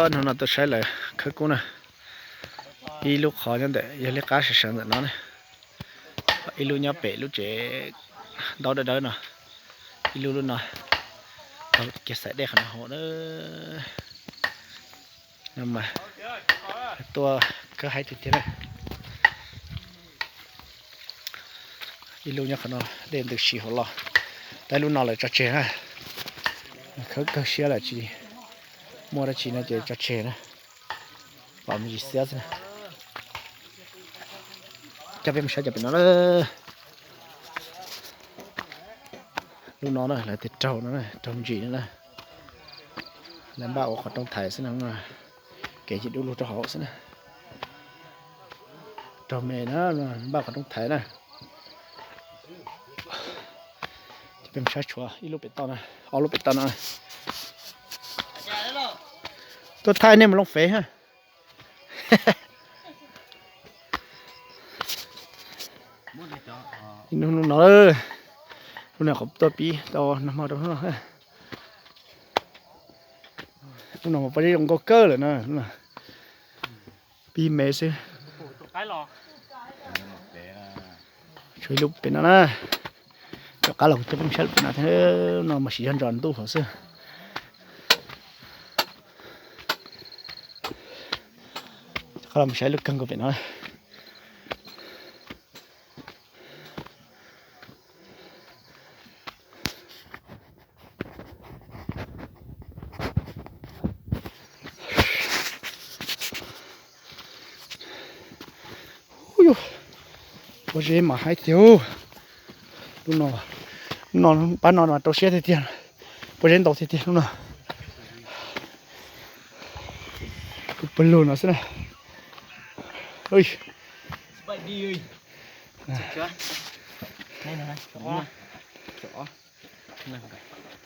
Hnub no tuaj saib lawv khawb kub na. Ib lub qhov nyob ntawm yog liab qab sawv sawv ntawm no ne. Ib lub nyob pem lub tsev ntaub dawb dawb no. Ib lub lub no. Tau kiag xaim dej qhov no hauv na. No mas tuaj khawb haib tiag tiag na. Ib lub nyob qhov no dej ntws si hauv los. Tab lub no lawv tso tseg na. Khawb kawg siab lawm tsis muaj dab tsi no ces tso tseg na. Pom me ntsis xiab xwb na. Coj peb mus saib cov pem no na. Lub no na lawv tias raug no, raug ntsim no na. Lawv npaj ua qhov rooj thaiv xwb na. Kev ces dub lug rau hauv xwb na. Raug me na, npaj qhov rooj thaiv na. Coj peb mus saib tshuav ib lub pem toj na, ob lub pem toj no. Tuaj thaij nej mus looj fem ha. Lub no, lub no qhov tuaj pib tau nag hmo rau hnub no. Lub no mas pob zeb zoo nkauj kawg lawm na. Pib me xwb. Tshuav ib lub pem no na. Rov qab los coj peb mus saib lub pem no thiab, no mas siv zog ntsos ntuj hauv xwb. Rov qab los saib lub kawg nkaus pem no. Pob zeb mas haib tiag. Lub no, lub no pab no mas rau siab tiag tiag. Pob zeb ntau tiag tiag lub no. Kuv pawg lug no xwb na.